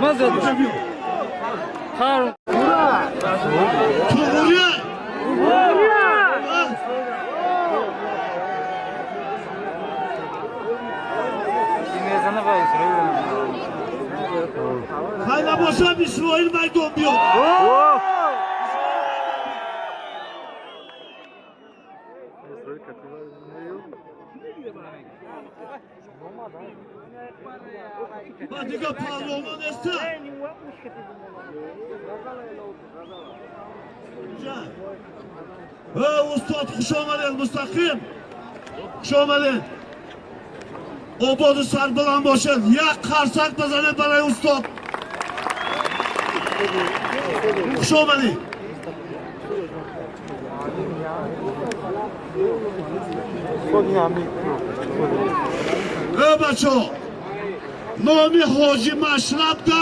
Маза. Хар. Туғурия. Хай набошам Исроил майдон биёд. Ба дига паҳлавона неста. Устод хуш омадед, Мустақим. Хуш омадед. Ободу сарбаланд бошед. Як қарсак бизанед барои устод. Хуш омадед. Э бачо, номи ҳоҷи Машрабда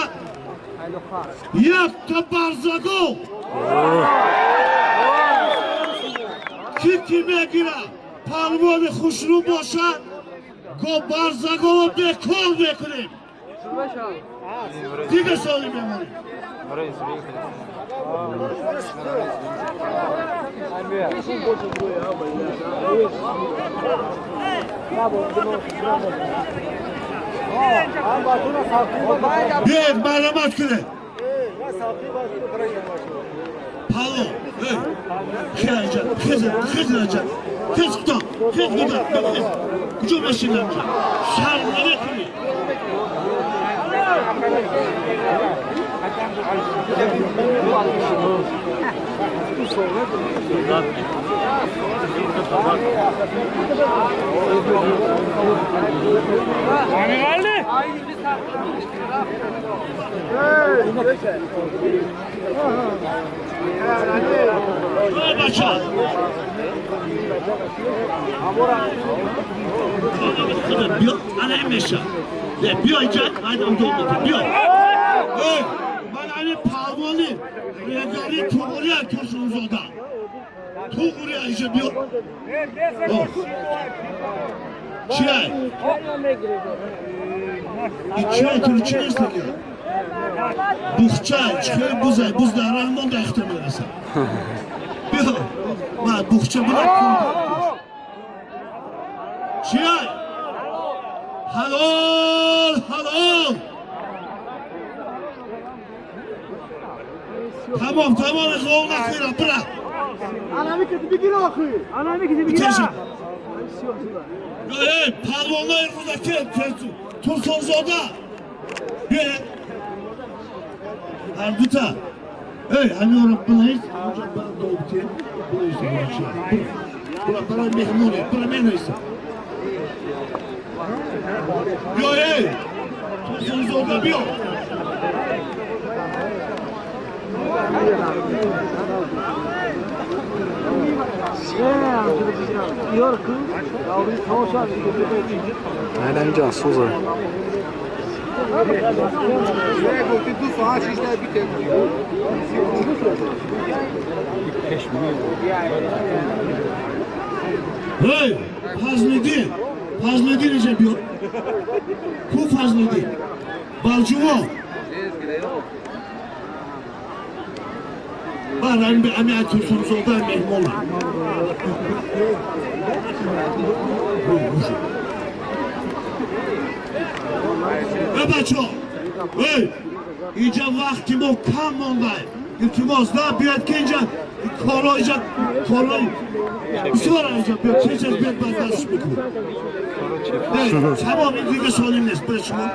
якта барзагов ки ки мегирад палвони хушрӯ бошад, го барзагово бекор мекунем. Дига соли мемонем. Биёед, марҳамат кунед. Пало, эй, хез, хез, хез, хез, худо, хез, худо, хез. Куҷо мешинам? Шарм намекунӣ. Бача, биё, ана меша. Биё инҷа, майдон дом биё. Ман ани палвони регари Туғурия Турсунзода. Туғурия инҷа биё. Чиай? Чиай тур чи нест ки? Бухчай, чихел бузай, буз дар раҳ монда ихта мерасад. Биё. Ма бухча буда. Чиай? Ҳалол, ҳалол. Тамом, тамом, ғов нахӯра, бира. Эй, палвонои Рӯдаки, Турсунзода. Биё. Ҳар дута. Эй, ҳамёро билаед, ҳамонҷо добте, билаед, бира, барои меҳмоне, бира менависам. Биё, эй, Турсунзода биё. Айдан суза. Эй, Фазлиддин, Фазлиддин инҷа биё. Ку Фазлиддин? Балҷуво. Бар ами Турсунзода меҳмона. Э бачо, эй, инҷа вақти мо кам монда. Илтимос, на биёед ки инҷа коро инҷа коро бисёр инҷа биёд, тез биёд баъд дастш мекунем. Тамом, ин дига солим нест, бира шумо.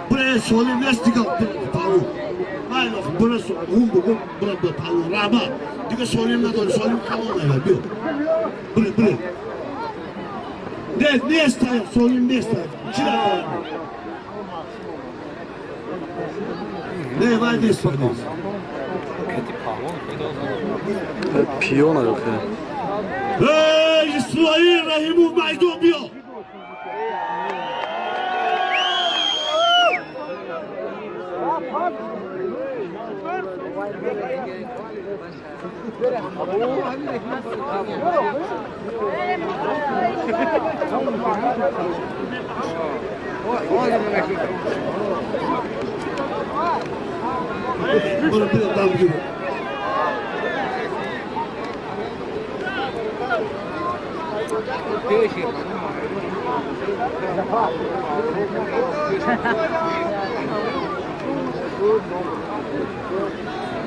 Бира солим нест дига палу. Майлох, бира ун бугун, бира палу, раҳмат. Дига солим надори, солим тамом эва, биё. Бира, бира. Не, нест, солим нест. Чӣ надорем? Не, вай нест, вай нест. Пиона ёхе. Эй, Исроил Раҳимов майдон биё. Бро, биё, дам гир.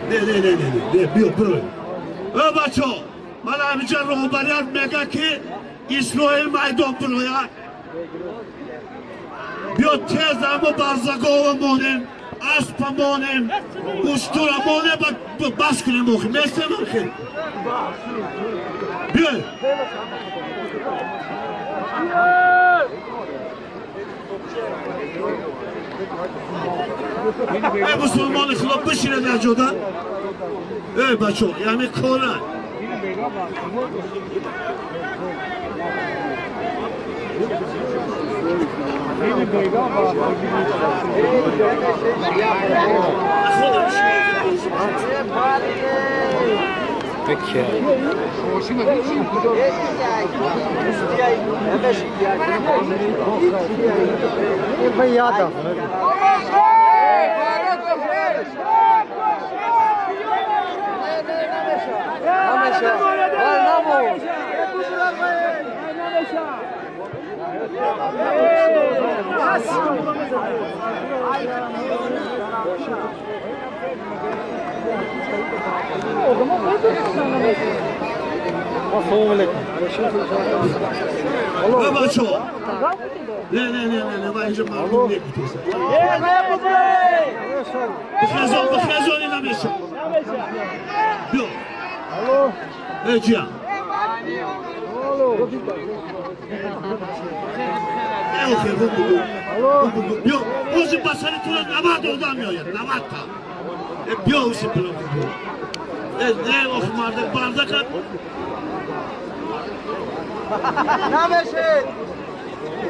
Не, не, не, не, не, биё, биро. Э, бачо, ман ҳаминҷа роҳбарият мега, ки Исроил майдон бирояд. Биё, тез амо барзагова монем, аспа монем, уштура монем, бас кунем охи. Местем охи. Биё. Эй, мусулмони худо, бишинед дар ҷода. Эй, бачо, яъне кора. Ассалому алейкум. Бачо. Не, не, не, не, не, инҷа мардум мекутеса. Бихезон, бихезон, ина меша. Биё. Эй, ҷия. Э, охир, бу. Биё, ози ба сари тура 90 одам меояд, 90 та. Э, биё, ози биё. Э, не, ох, мардак, бардака. Намешед!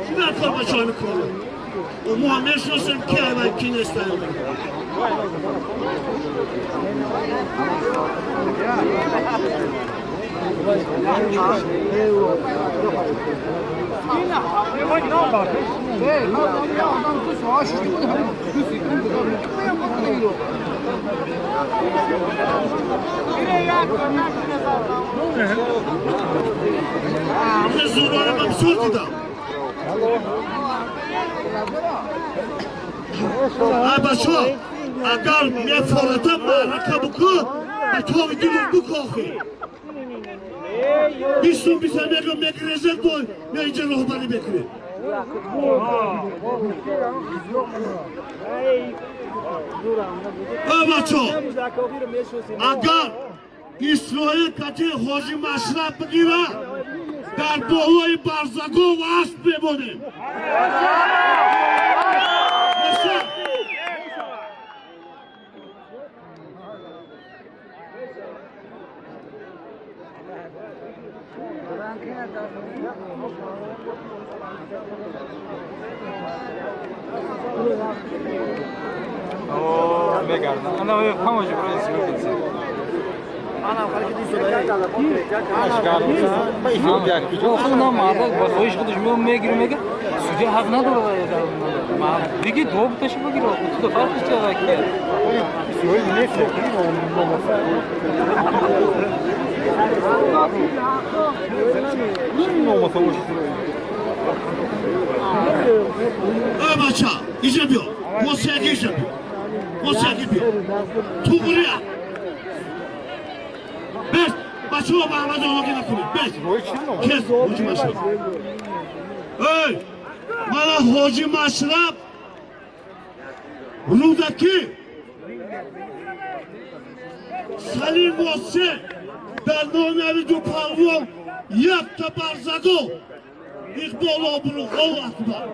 Чӣ дар кор бачаҳо мекорад? Мо ҳам мешиносем, ки ай ки нестаем. Зурора ман бисёр дидам. Ай, бачо, агар мефората маърака букун, ба тови дилу букохӣ. Бистум биса мегӯ мегирезед, бо ё инҷа роҳбарӣ мекунед. Ай, бачо, агар Исроил кати ҳоҷи Машраб бигирад, дар болои барзагов асп мемонем. Судья ҳақ надорад, биги добуташо бигир, ту фарқиш чиа ки? Эй, бача, иҷа биё, мосияги иҷа биё, мосияги биё, туғрия. Бес, бачаҳо, Маҳмад оғоги накунед, бес. Кес, ҳоҷи Машраб. Эй, мана ҳоҷи Машраб, Рӯдакӣ, Салим Восе дар номи ҳами ду палвон якта барзагов Иқбол обрӯ, Аллоҳу акбар.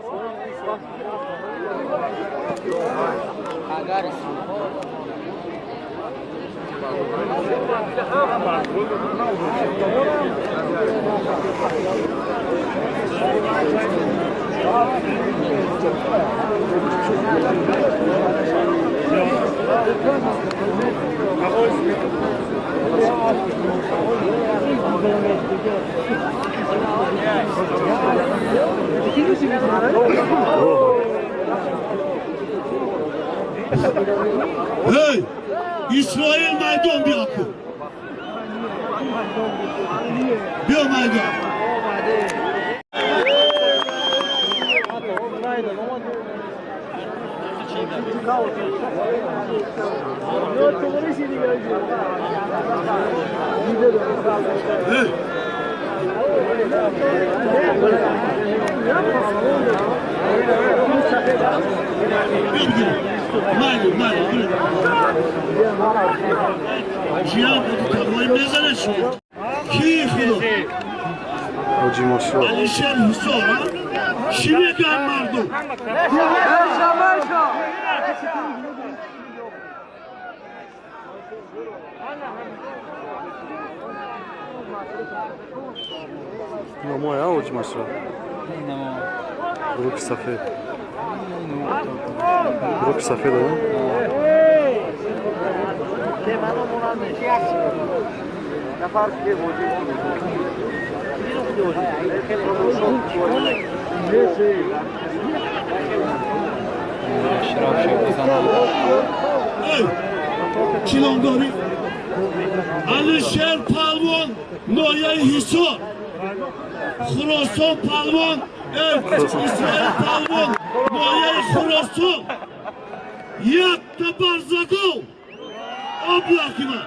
Эй! Исроил майдон биё ку. Биё майдон. علیشیر حصار چی میگن مردم؟ Номоя оҷмашро руки сафед, руки сафед. Чӣ ном дорӣ? Алишер Палвон, ноҳияи Ҳисор. Хуросон Палвон, Исроил Палвон, ноҳияи Хуросон. Якта барзагов облакима.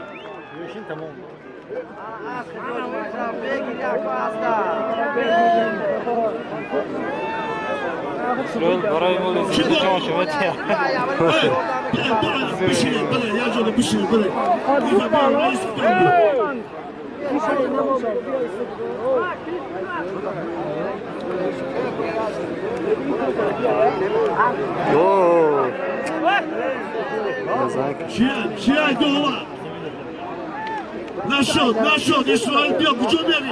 Исроил барои мо ҷон шуд. Бишинед, бале, як ҷода бишинед, бале. Чия дова? Нашуд, нашуд, Исроил биё, куҷо мерӣ?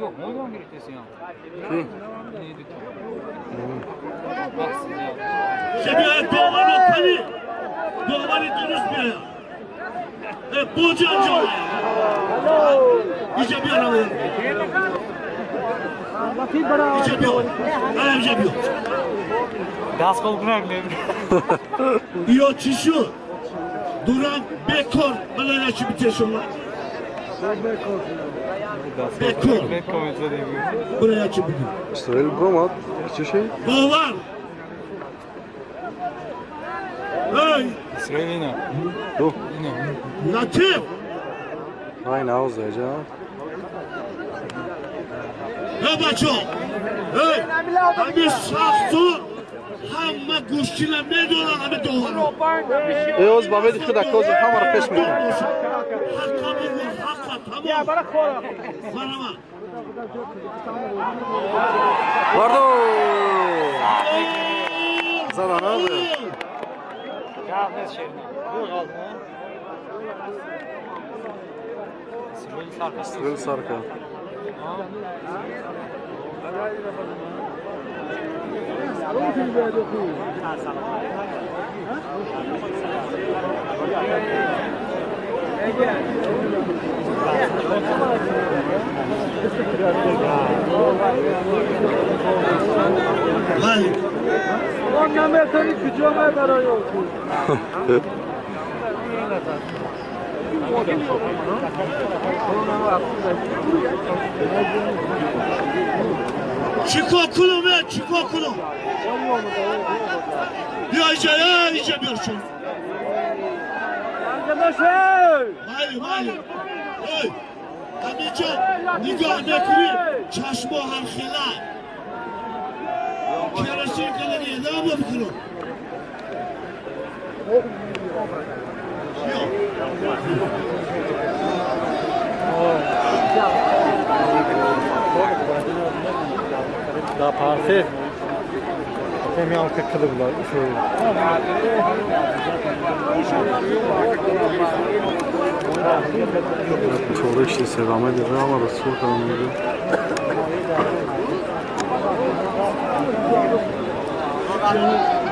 Yok, moydon гирифтесиям. Биёяд доваро кани, довари дуруст биёяд. Боҷанҷо иҷа биё, иҷа биё, иҷа биё. Даст қол кунак. Ё чӣ шуд? Дуран бекор балаячи битешума. Бекор. Балаячи бигӣ. Исроил бромад. Чӣ шуд? Бовар. Эй! Исроил ина. Ина. Латиф! Ай науза, Эй бачо! Эй! Ҳамин шахсу ҳама гӯштина медонанд, ҳами доваро. Э, оз ба меди худа козу ҳамаро пеш мекунад. Ҳаққа бигӯ, ҳаққа, тамом. Марама. Бардо! Зада назе. Гап нест шерна. Исроил сарка. Исроил сарка. Чикор кунам, э, чикор кунам? Биё иҷа, э, иҷа биё шуд. Майли, майли. Ой, ҳаминҷо нигоҳ мекунӣ, чашмо ҳархела. Керосин кадаги, намо бикунам. Биё. Да парфе. Темям ки килибlar Isroil. Чориши севаме дига ҳамаро сур кардам мегӯ.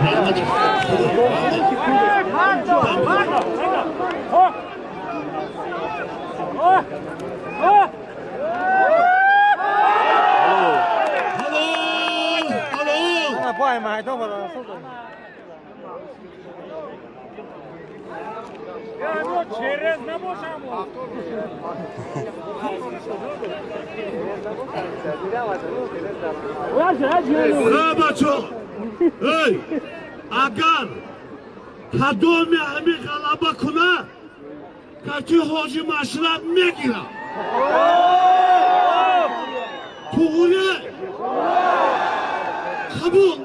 Раҳмати Худо. Эй, агар кадоме ҳамин ғалаба куна, кати ҳоҷи Машраб мегира. Туғуле? Қабул,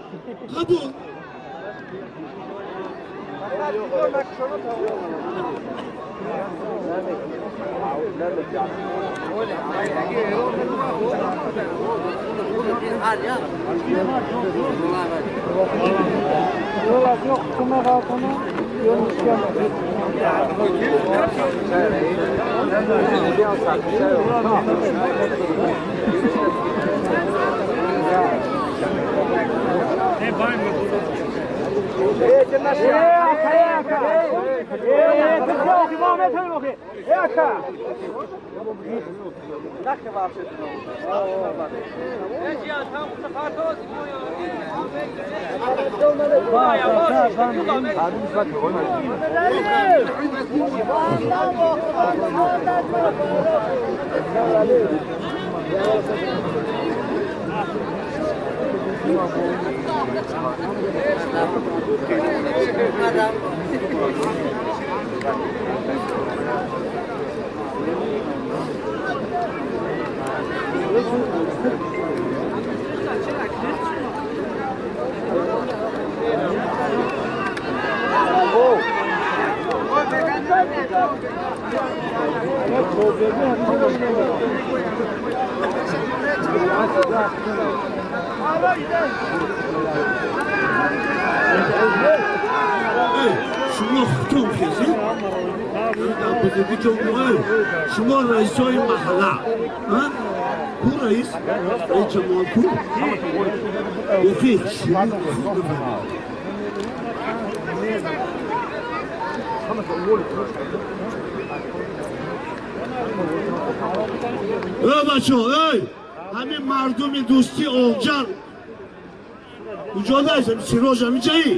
қабул. Шумо хутум хезед? Шумо раисои маҳалла. Ку раис? Эй ҷамоат ку? Охи, шумо худ нафаҳмед. Эй бачо, эй! Ҳамин мардуми дӯстӣ Оғҷар куҷо даст? Сироҷ ҳаминҷаи?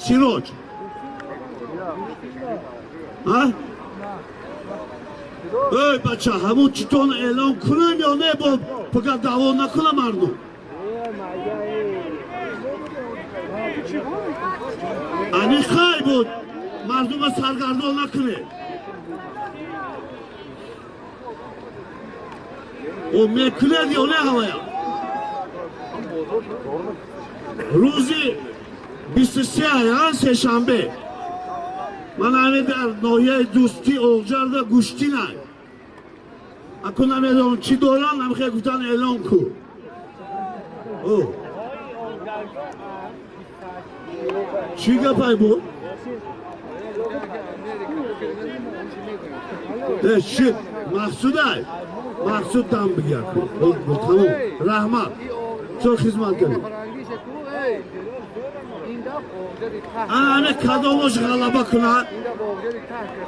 Сироҷ. Ҳа? Эй бача, ҳамун читон эълон кунам ё не, бо фақат даъво накунам мардум? Ани хай буд, мардума саргардон накунед. О мекунед ё не ҳавая? Рӯзи 23 сешанбе ман ҳаме дар ноҳияи дӯстӣ Оғҷарда гӯштинай. Аку намедонам чӣ доранд, ҳамхе гуфтан эълон ку. Чӣ гапай буд? Чӣ Мақсудай? Мақсуд дам бигир ку. Тамом. Раҳмат. Чо хизмат кардӣ? Ана ҳаме кадомош ғалаба кунад?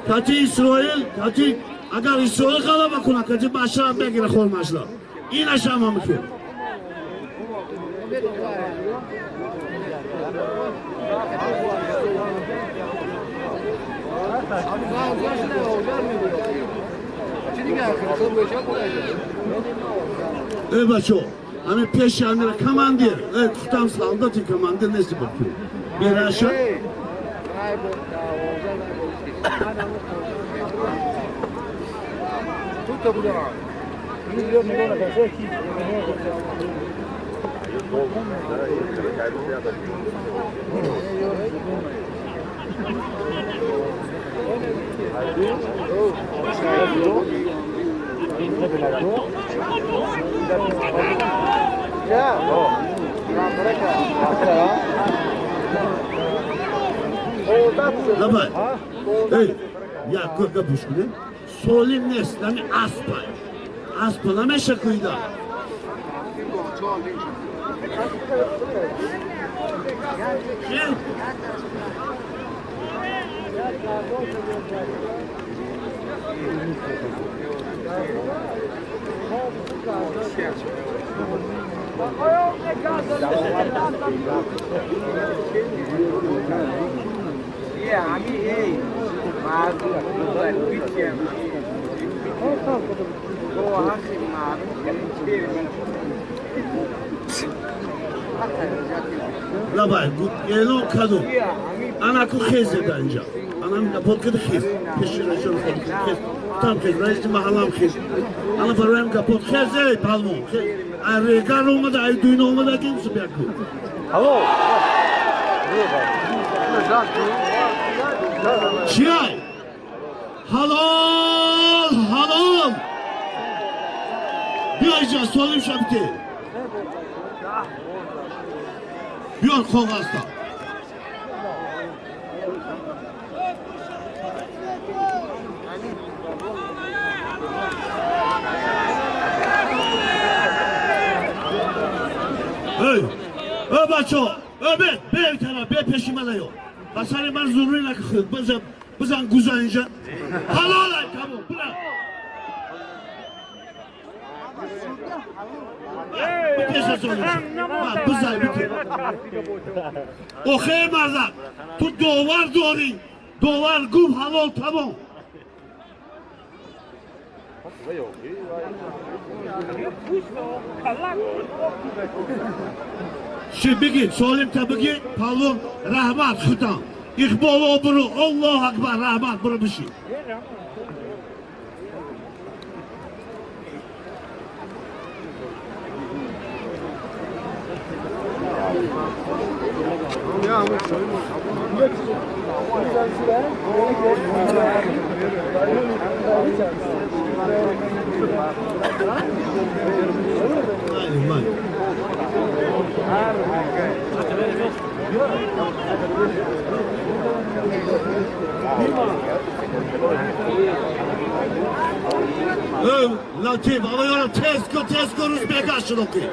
Кати Исроил, кати агар Исроил ғалаба кунад, кати Машраб мегира хор Машраб. Инаш ҳам ҳамихел. Эй бачо, ҳамин пеши ҳамира командир, эй гуфтам солдати командир нести бо ту. Бераша? Давай. Эй, я гӯш кунем. Солим нест, нами аспа. Аспа намеша куида. Лабай, эълон кардум. Анаку хезе дар инҷа. Ана гапот кида хез. Пеши раисҷон хез. Там хез, раиси маҳаллам хез. Ана бароям гапот хезе, палвон. Хез. Ай регар омада, ай дуйна омада, ким субяку. Алло. Чиай? Ҳалол, ҳалол. Биё инҷа, солим шабите. Биёр коғазда. Эй, эй бачо, эй бе, бе тара, бе пеши мана ё. Ба сари ман зурӣ накунед, бизан, бизан гуза инҷа. Ҳалол ай тамом, бира. Бизан бите. Охе мардак, ту довар дорӣ, довар гуфт ҳалол тамом. Ши бигир, солим та бигир, палвон раҳмат худам. Иқбол обрӯ, Аллоҳу акбар, раҳмат буро биши. Латиф, авайора теско, теско рӯз бегаш шуд охи.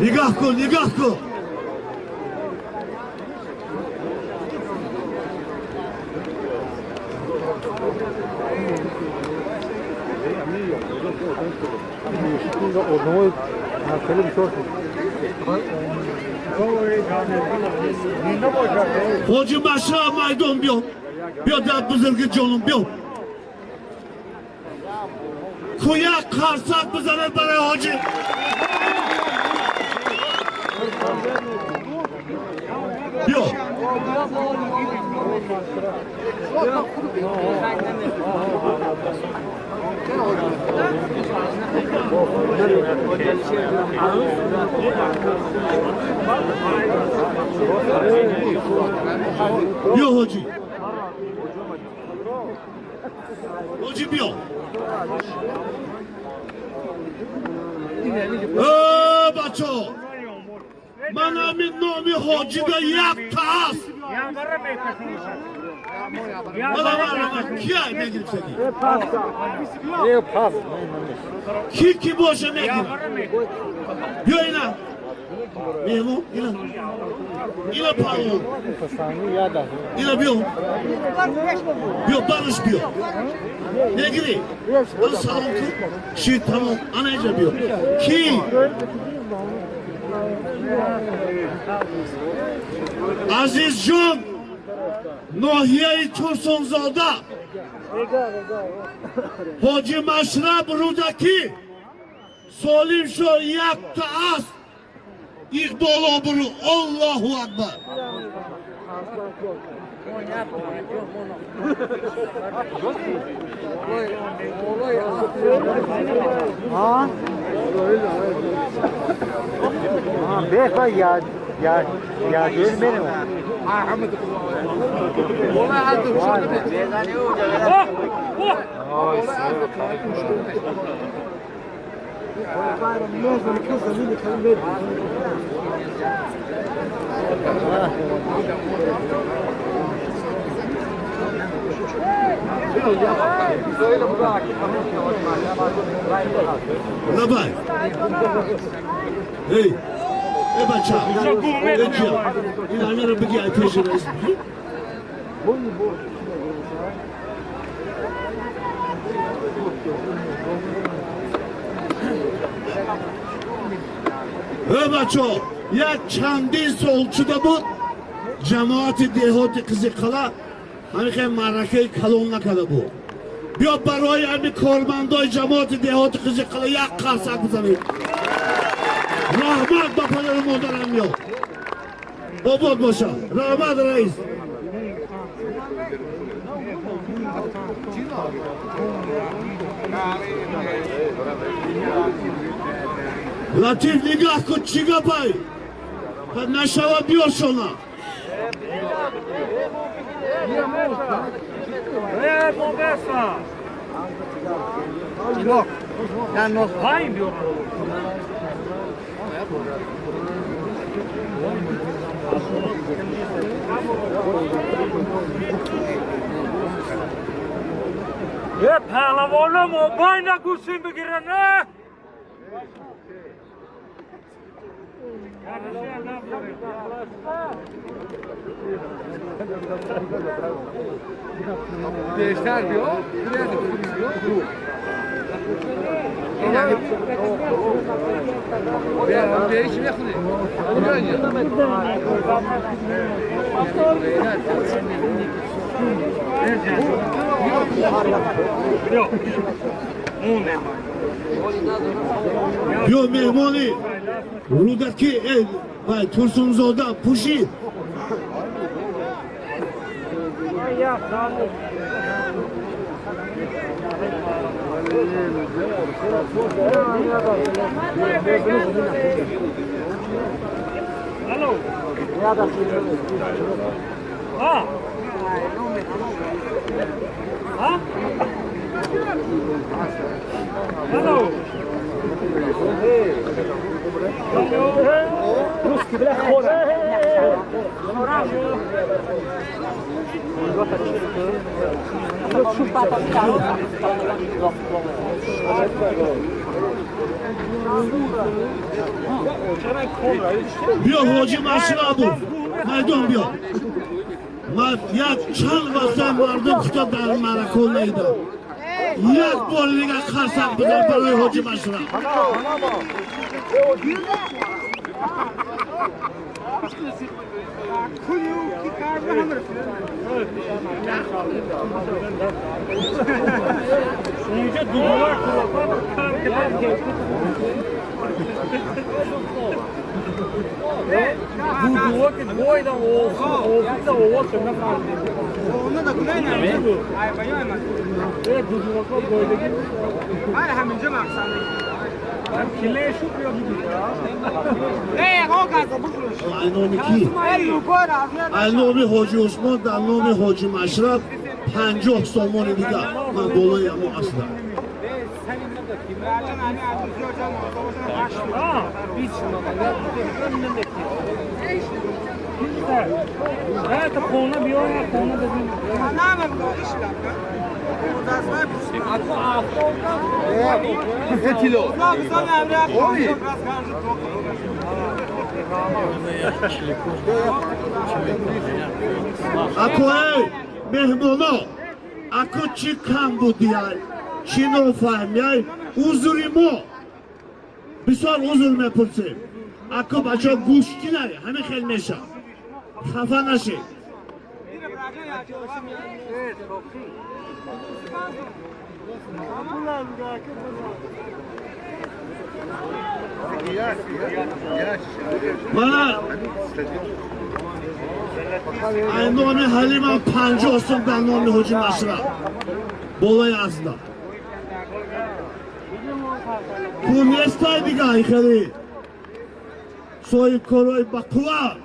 Нигоҳ кун, нигоҳ кун. Ҳоҷи Машраб майдон биё. Биё дар бузурги ҷонум биё. Куяк қарсак бизанед барои ҳоҷи. Биё. Биё ҳоҷи. Ҳоҷи биё. Э бачо. Ман ҳамин номи ҳоҷида якта аст. Кия мегирифтагӣ? Ки ки боша мегирад? Биё ина. Меҳмон, ина. Ина палвон. Ина биё. Биё, бараш биё. Мегирӣ? Ана салом кун. Ши тамом. Ана инҷа биё. Ки? Азизҷон, ноҳияи Турсунзода, Ҳоҷи Машраб Рӯдакӣ, солим шо якта аст. Иқбол обрӯ, Аллоҳу акбар. Лабай. Эй, эй бача. Эй кия. Ин амира бигӣ ай пеши раис. Эй бачо, як чандин сол шуда буд ҷамоати деҳоти Қизиққалъа ҳамин маъракаи калон накарда буд. Биё барои ҳамин кормандои ҷамоати деҳоти Қизиққалъа як қарсак бизанед. Раҳмат ба падару модарам ёд. Обод бошад. Раҳмат раис. Латиф нигаҳ кун чӣ гапай? Нашава биёр шона. Паҳлавона мобайна гӯсин бигиран. Бештар биё, биё меҳмони Рӯдакӣ вай Турсунзода пӯшид. Биё ҳоҷи Машрабов, майдон биё. Ман як чанд вақта мардум худо дар маърака наидам. Як бор дигар қарсак бизан барои ҳоҷи Машраб. Айноми ҳоҷи Усмон дар номи ҳоҷи Машраб 50 сомони дигар ман болои ҳамо астам. Ако эй меҳмоно, ако чӣ кам будияй, чӣ нофаҳмияй, узри мо бисёр узр мепурсем. Ако бачаҳо гӯштӣ наре, ҳамин хел мешавад. Хафа нашед. Мана ай номи Ҳалимам 50 сум дар номи ҳоҷи Машраб болои азда. Пул нестай дига ай хеле соҳибкорои ба қувват.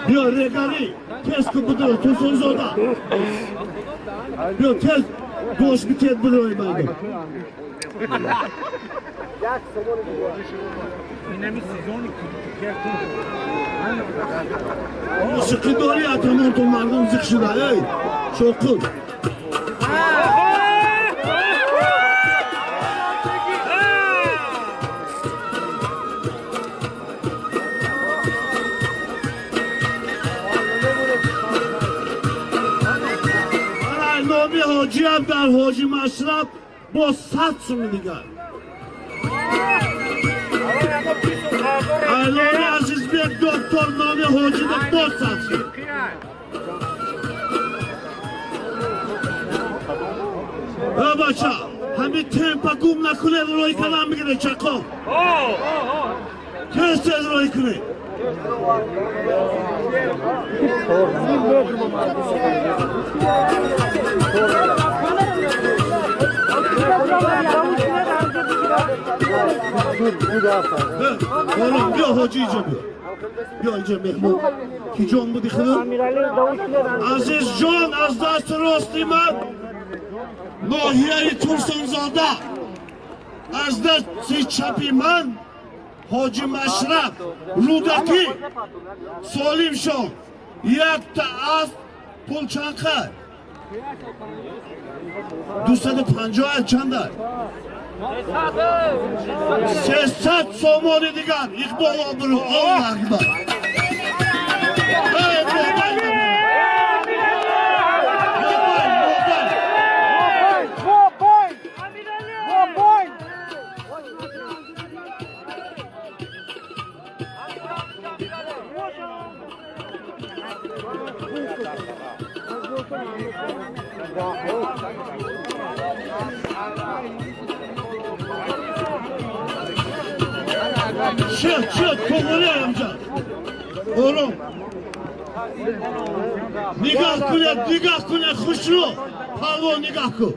Биё регарӣ тез ку бидро Турсунзода. Биё тез бош битед бидрои майдон. Мусиқӣ дорӣ атамонтон мардум зиқ шуда эй шоқул. Номи ҳоҷиам дар ҳоҷи Машраб бо 100 суми дигар. Номи Азизбек доктор номи ҳоҷида бо 100 сум. Э бача, ҳамин темпа гум накунед, рӯй калам мегиред чақон. Тез тез рӯй кунед. Oğlum بیا حاجی اینجا بیا. بیا اینجا مهمون. کی جان بودی خدا؟ عزیز جان از دست راستی من ناحیه ترسانزاده، از دست چپی من حاجی مشرف رودکی سالم شد. یک تا از پول چند خر؟ 250 چند؟ 300 سومانی دیگر. اقبال آبرو الله اکبر. Çık çık kovuruyor amca. Oğlum. Nigah kune, nigah kune хушру. Палвон нигах кун.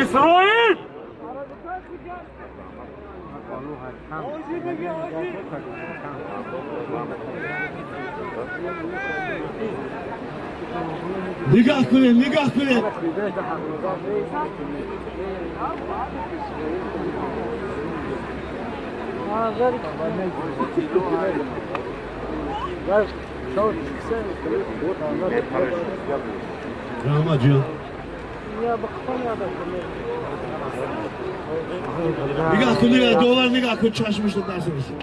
İsrail! Nigah кунед, нигах кунед. Раҳмат ҷон. Нигах кун, нигах, довар нигах кун, чашмашро дарса бисед.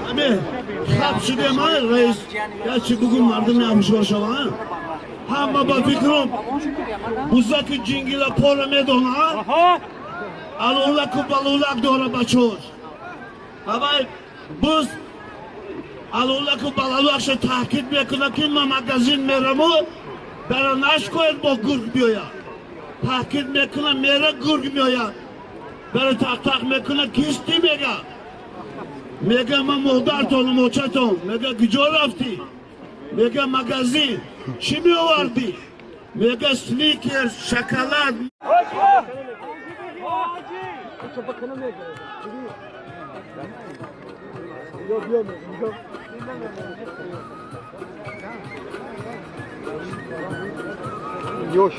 Ҳаме хаб шудем а раис, ячи бугун мардум ҳамшор шаванд. Ҳама ба фикром бузаки ҷингила пора медонад, алулаку балулак дора бачош. Ҳавай буз алулаку балалакша таҳкид мекунад ки ман магазин мераму дара нашкоед бо гург биёяд. Таҳкид мекунад мера гург меояд. Дара тақтақ мекунад кистӣ мега. Мега ман модаратонам очатон. Мега куҷо рафтӣ? Мега магазин. Чӣ меовардӣ? Мега сникерс, шоколад. Yoş.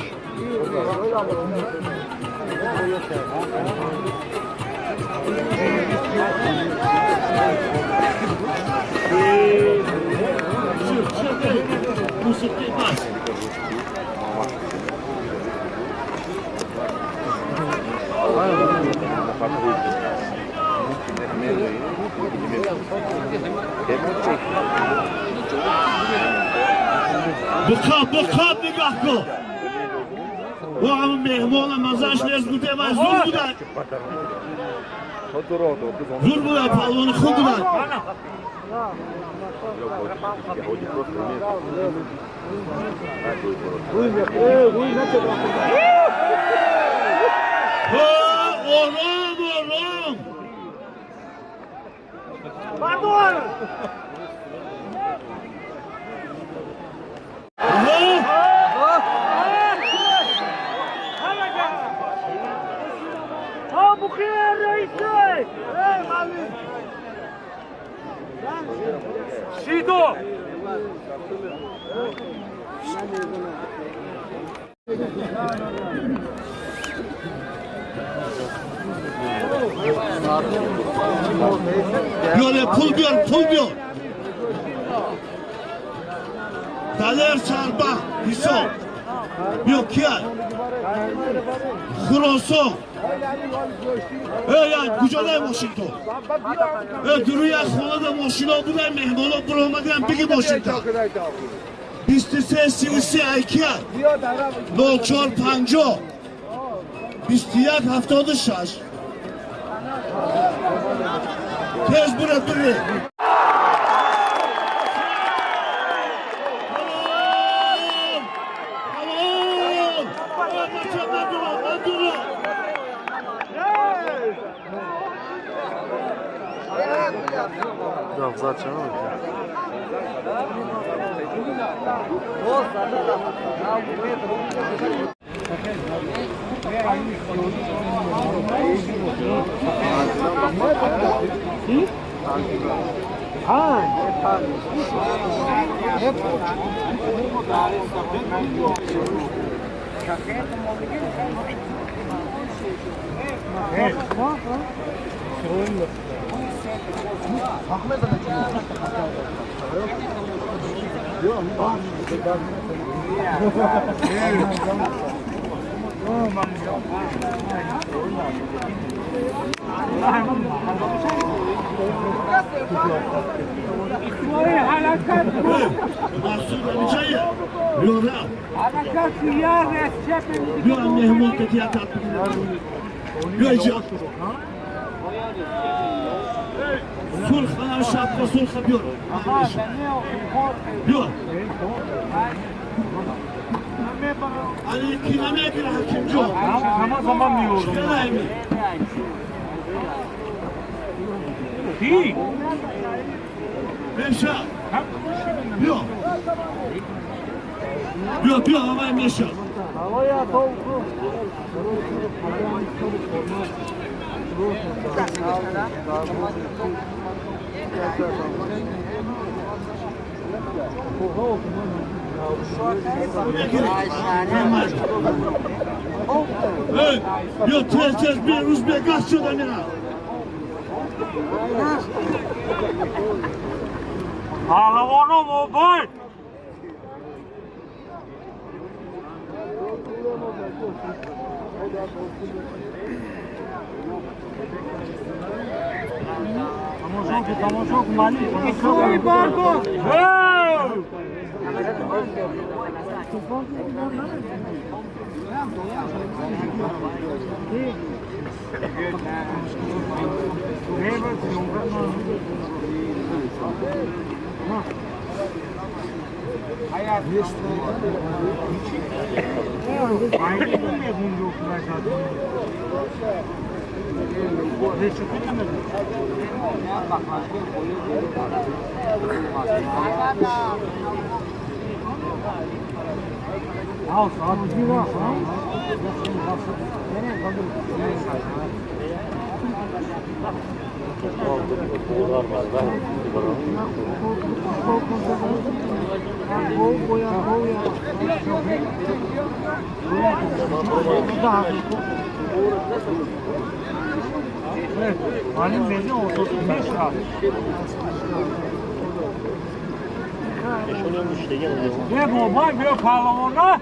Мусиқӣ бас. Бихоб, бихоб, нигоҳ кун. О, ҳамн меҳмона мазаш нест буде, вай зур буда. Зур буда, палвони хуб буда. Ором, ором. Бадор! Шидо! Биёре, пул биёр, пул биёр. Далер Чарба, ҳисоб. Биё, кия? Хуросон. Э, я, куҷодай мошин то? Э, дуруи аз хонада мошино будай, меҳмоно буромадиам, биги мошинта. 23 33 ай кия? 04 50 21 76. Тез бура, дуре. Ё, тез, тез, бе, рӯз бегаз шуда мера. Паҳлавоно мобай! Тамошо кун, мали. Исои бардор! Е, бобай, биё паҳлавона!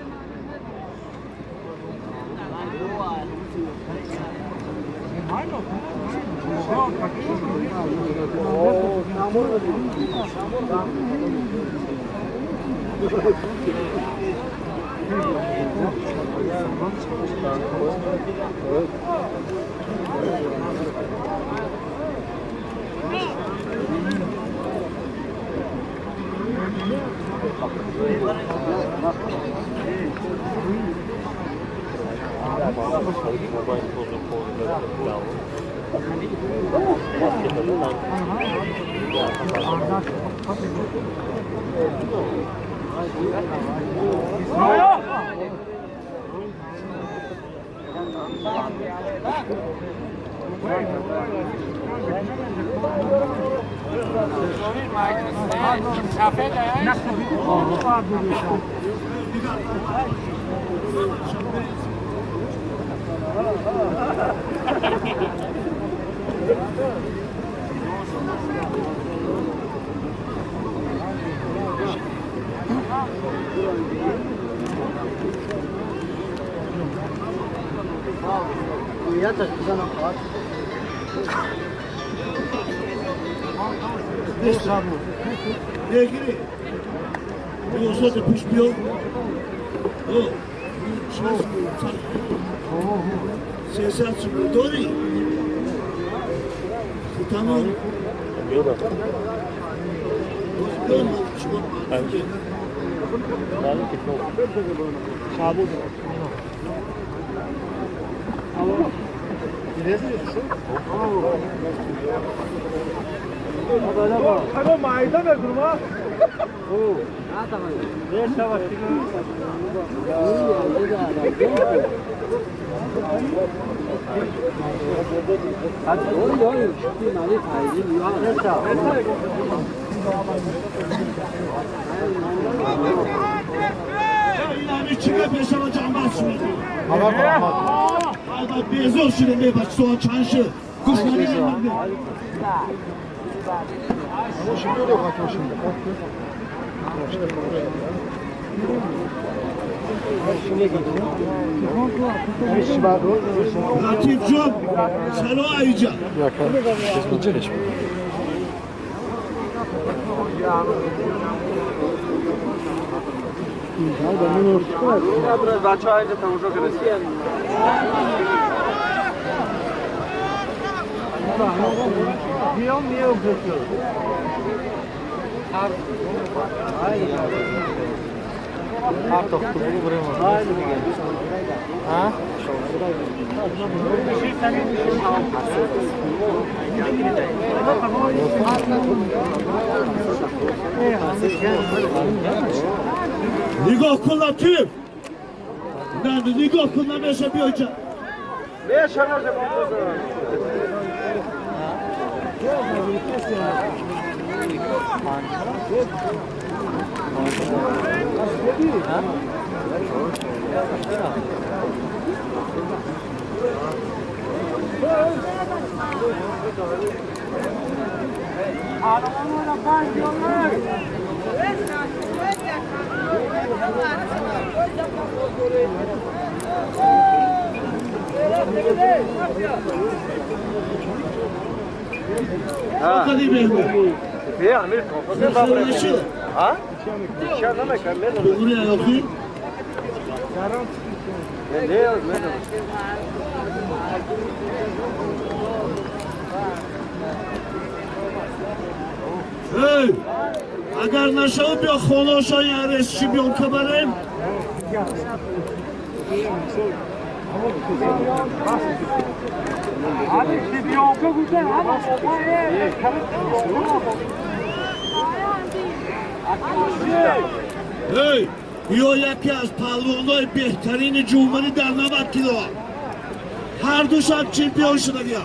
Мегирӣ озод пеш биё. 300 сум дорӣ? Тамом. لطیف جان سلام ایجا. نگاه کن لطیف. نه نگاه کن نمیشه بیا اینجا. اگر نشود بیا خانه‌شان عرض بیان که بریم. ای یا یکی از پهلوان‌های بهترین جمهوری در 90 کیلو هر دو شب چمپیون شده بیا.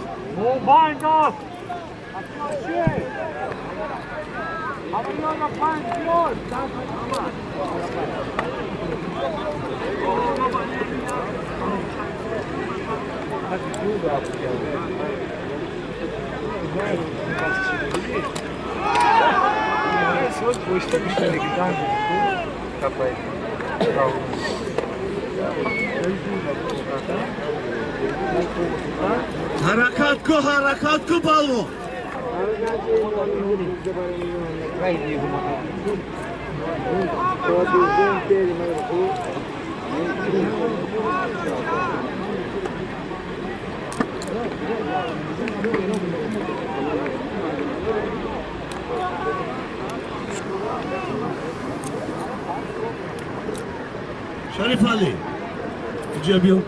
حرکت کو، حرکت کو پهلوان. Шариф Али, иҷа биё.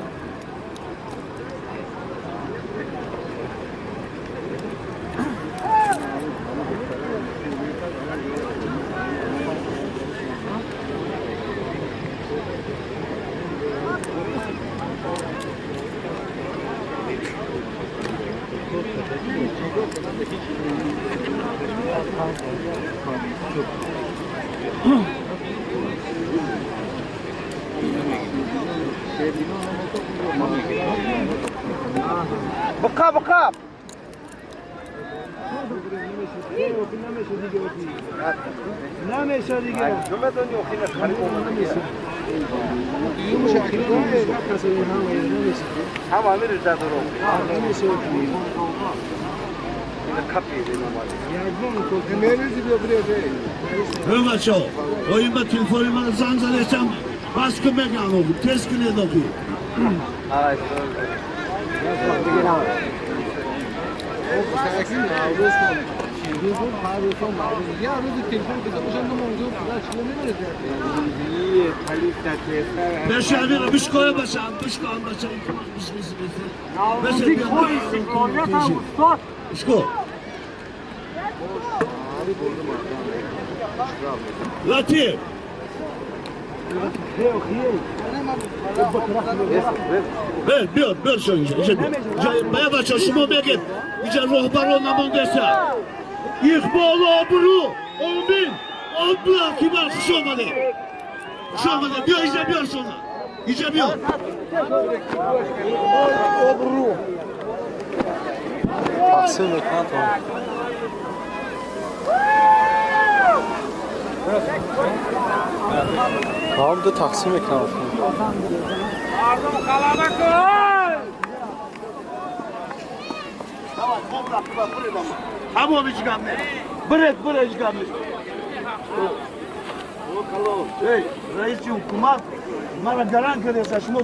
بقى بقى Бачо, оима телефони ман занг задестам, бас ку меган, тез кунед охи. Латиф! Биё, биё, шо инҷа, инҷа биё. Бая бача, шумо мегед, инҷа роҳбаро намондаста. Иқболу обрӯ, омин, обла ки ман хуш омадем. Хуш омадем, биё инҷа биё шумо. Инҷа биё. Обрӯ. Тақсим мекунанд. Ҳар ду тақсим мекунанд. Мардум қалаба кун! Ҳамон ҳеҷ гап нест. Биред, биред, ҳеҷ гап нест. Эй, раиси ҳукумат мара гарант кардааст, шумо.